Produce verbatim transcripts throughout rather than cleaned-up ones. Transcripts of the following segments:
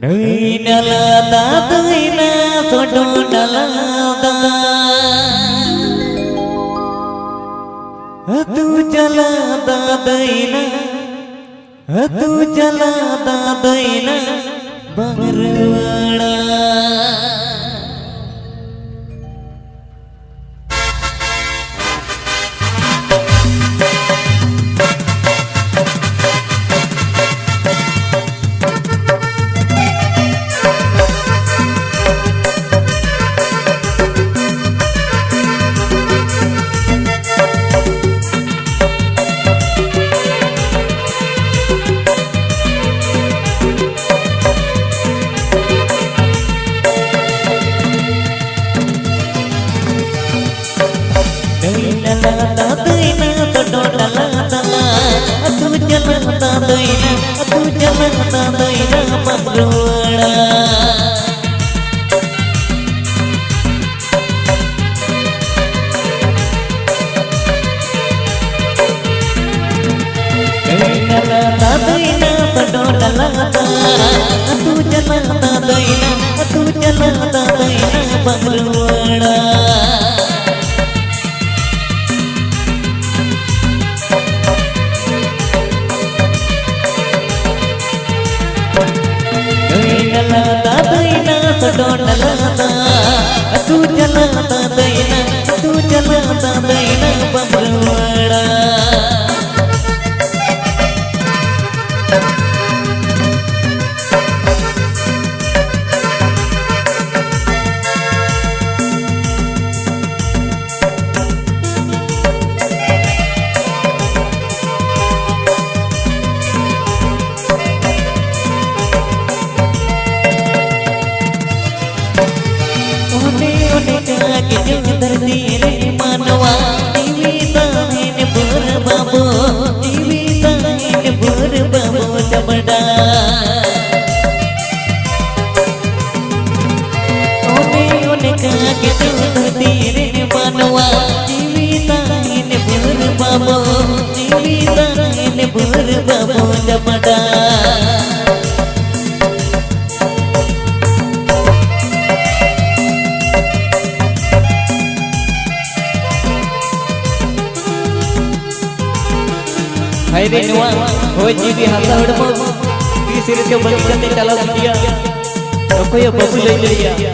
ᱱᱟᱹᱭ ᱱᱟᱞᱟ ᱫᱟᱜ ᱫᱟᱹᱭᱱᱟ ᱥᱚᱰᱚ ᱱᱟᱞᱟ ᱫᱟᱜ᱾ ᱟᱹᱛᱩ ᱪᱟᱞᱟᱜ ᱫᱟᱜ ᱫᱟᱹᱭᱱᱟ, ᱟᱹᱛᱩ ᱪᱟᱞᱟᱜ ᱫᱟᱜ ᱫᱟᱹᱭᱱᱟ, ᱵᱟᱝ ᱨᱩᱣᱟᱹᱲᱟ᱾ ᱫᱟᱹᱭᱱᱟ ᱞᱟᱜᱟ ᱫᱟᱹᱭᱱᱟ, ᱥᱚᱰᱚ ᱰᱟᱞᱟ ᱫᱟᱞᱟ, ᱟᱹᱛᱩ ᱪᱟᱞᱟᱜ ᱫᱟᱹᱭᱱᱟ, ᱟᱹᱛᱩ ᱪᱟᱞᱟᱜ ᱫᱟᱹᱭᱱᱟ, ᱵᱟᱢ ᱨᱩᱣᱟᱹᱲᱟ᱾ ᱫᱟᱹᱭᱱᱟ ᱞᱟᱜᱟ ᱫᱟᱹᱭᱱᱟ, ᱥᱚᱰᱚ ᱰᱟᱞᱟ ᱫᱟᱞᱟ, ᱟᱹᱛᱩ ᱪᱟᱞᱟᱜ ᱫᱟᱹᱭᱱᱟ, ᱟᱹᱛᱩ ᱪᱟᱞᱟᱜ ᱫᱟᱹᱭᱱᱟ, ᱵᱟᱢ ᱨᱩᱣᱟᱹᱲᱟ᱾ ᱫᱟᱹᱭᱱᱟ ᱞᱟᱜᱟ ᱫᱟᱹᱭᱱᱟ, ᱥᱚᱰᱚ ᱰᱟᱞᱟ ᱫᱟᱞᱟ, ᱟᱹᱛᱩ ᱪᱟᱞᱟᱜ ᱫᱟᱹᱭᱱᱟ, ᱟᱹᱛᱩ ᱪᱟᱞᱟᱜ ᱫᱟᱹᱭᱱᱟ, ᱵᱟᱢ ᱨᱩᱣᱟᱹᱲᱟ᱾ ᱚᱱᱮ ᱚᱱᱮ ᱠᱟᱜᱮ ᱡᱚᱜᱽ ᱫᱷᱟᱹᱨᱛᱤ ᱨᱮ ᱢᱟᱱᱣᱟ, ᱡᱤᱣᱤ ᱛᱟᱦᱮᱱ ᱵᱷᱳᱨ ᱵᱟᱵᱚ, ᱡᱤᱣᱤ ᱛᱟᱦᱮᱱ ᱵᱷᱳᱨ ᱵᱟᱵᱚ ᱪᱟᱵᱰᱟ᱾ ᱚᱱᱮ ᱚᱱᱮ ᱠᱟᱜᱮ ᱡᱚᱜᱽ ᱫᱷᱟᱹᱨᱛᱤ ᱨᱮ ᱢᱟᱱᱣᱟ, ᱡᱤᱣᱤ ᱛᱟᱦᱮᱱ ᱵᱷᱳᱨ ᱵᱟᱵᱚ, ᱡᱤᱣᱤ ᱛᱟᱦᱮᱱ ᱵᱷᱳᱨ ᱵᱟᱵᱚ ᱪᱟᱵᱰᱟ᱾ ᱟᱨᱮ ᱱᱚᱣᱟ ᱦᱚᱭ ᱡᱤᱣᱤ ᱦᱟᱥᱟ ᱦᱚᱲᱢᱚ ᱛᱤᱥ ᱨᱮᱪᱚ ᱵᱟᱹᱜᱤ ᱠᱟᱛᱮ ᱪᱟᱞᱟᱣ ᱜᱤᱰᱤᱭᱟ, ᱚᱠᱚᱭ ᱦᱚᱸ ᱵᱟᱵᱚ ᱞᱟᱹᱭ ᱫᱟᱲᱮᱭᱟᱜᱼᱟ᱾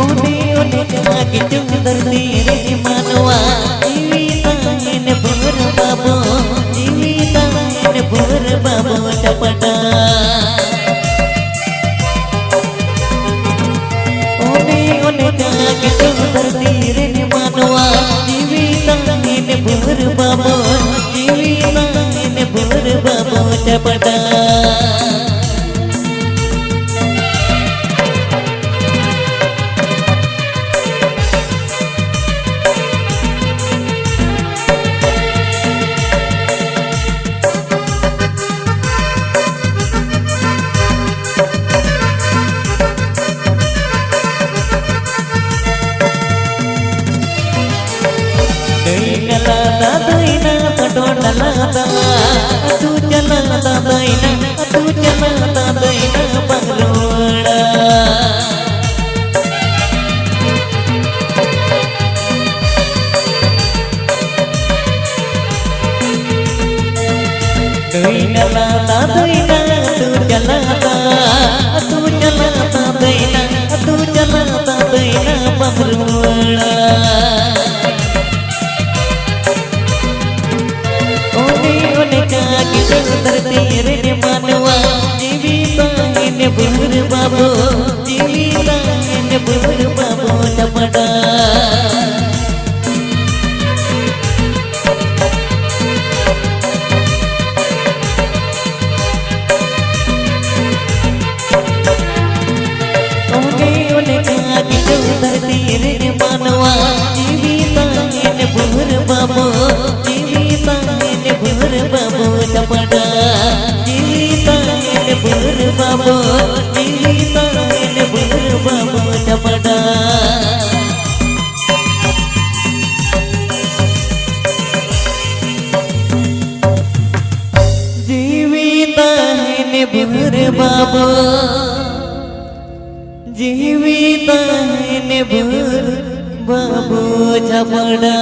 ᱚᱱᱮ ᱚᱱᱠᱟ ᱜᱮ ᱪᱚᱝ ᱫᱷᱟᱹᱨᱛᱤ ᱨᱮ ᱢᱟᱱᱣᱟ, ᱡᱤᱣᱤ ᱛᱟᱦᱮᱱ ᱵᱷᱳᱨ ᱵᱟᱵᱚ, ᱡᱤᱣᱤ ᱛᱟᱦᱮᱱ ᱵᱷᱳᱨ ᱵᱟᱵᱚ ᱪᱟᱯᱴᱟ᱾ ᱚᱱᱮ ᱚᱱᱠᱟ ᱜᱮ ᱪᱚᱝ ᱫᱷᱟᱹᱨᱛᱤ ᱨᱮᱱ ᱢᱟᱱᱣᱟ, ᱡᱤᱣᱤ ᱛᱟᱦᱮᱱ ᱵᱷᱳᱨ ᱵᱟᱵᱚ, ᱡᱤᱣᱤ ᱛᱟᱦᱮᱱ ᱵᱷᱳᱨ ᱵᱟᱵᱚ ᱪᱟᱯᱴᱟ᱾ ᱫᱟᱹᱭ ᱱᱟᱞᱟ ᱫᱟ ᱫᱟᱹᱭ ᱱᱟ ᱯᱟᱴᱚ ᱱᱟᱞᱟ ᱫᱟ, ᱟᱹᱛᱩ ᱪᱟᱞᱟ ᱫᱟ ᱫᱟᱹᱭ ᱱᱟ, ᱟᱹᱛᱩ ᱪᱟᱞᱟ ᱫᱟ ᱫᱟᱹᱭ ᱱᱟ ᱵᱟᱝ ᱨᱩᱣᱟᱹᱲᱟ᱾ ᱫᱟᱹᱭ ᱱᱟᱞᱟ ᱫᱟ ᱫᱟᱹᱭ ᱱᱟ, ᱟᱹᱛᱩ ᱪᱟᱞᱟ ᱫᱟ, ᱟᱹᱛᱩ ᱪᱟᱞᱟ ᱫᱟ ᱫᱟᱹᱭ ᱱᱟ, ᱟᱹᱛᱩ ᱪᱟᱞᱟ ᱫᱟ ᱫᱟᱹᱭ ᱱᱟ ᱵᱟᱢ ᱨᱩᱣᱟᱹᱲᱟ᱾ ᱚᱱᱮ ᱚᱱᱠᱟ ᱜᱮ ᱫᱷᱟᱹᱨᱛᱤ ᱨᱮᱱ ᱢᱟᱱᱣᱟ, ᱡᱤᱣᱤ ᱛᱟᱦᱮᱱ ᱵᱷᱳᱨ ᱵᱟᱵᱚ, ᱡᱤᱣᱤ ᱛᱟᱦᱮᱱ ᱵᱷᱳᱨ ᱵᱟᱵᱚ ᱪᱟᱯᱴᱟ᱾ ᱚᱱᱮ ᱚᱱᱠᱟ ᱜᱮ ᱪᱚᱝ ᱫᱷᱟᱹᱨᱛᱤ ᱨᱮᱱ ᱢᱟᱱᱣᱟ, ᱡᱤᱣᱤ ᱛᱟᱦᱮᱱ ᱵᱷᱳᱨ ᱵᱟᱵᱚ, ᱡᱤᱣᱤ ᱛᱟᱦᱮᱱ ᱵᱷᱳᱨ ᱵᱟᱵᱚ ᱪᱟᱯᱴᱟ᱾ ᱡᱤᱣᱤ ᱛᱟᱦᱮᱱ ᱵᱷᱳᱨ ᱵᱟᱹᱵᱩ ᱪᱷᱟᱯᱲᱟ᱾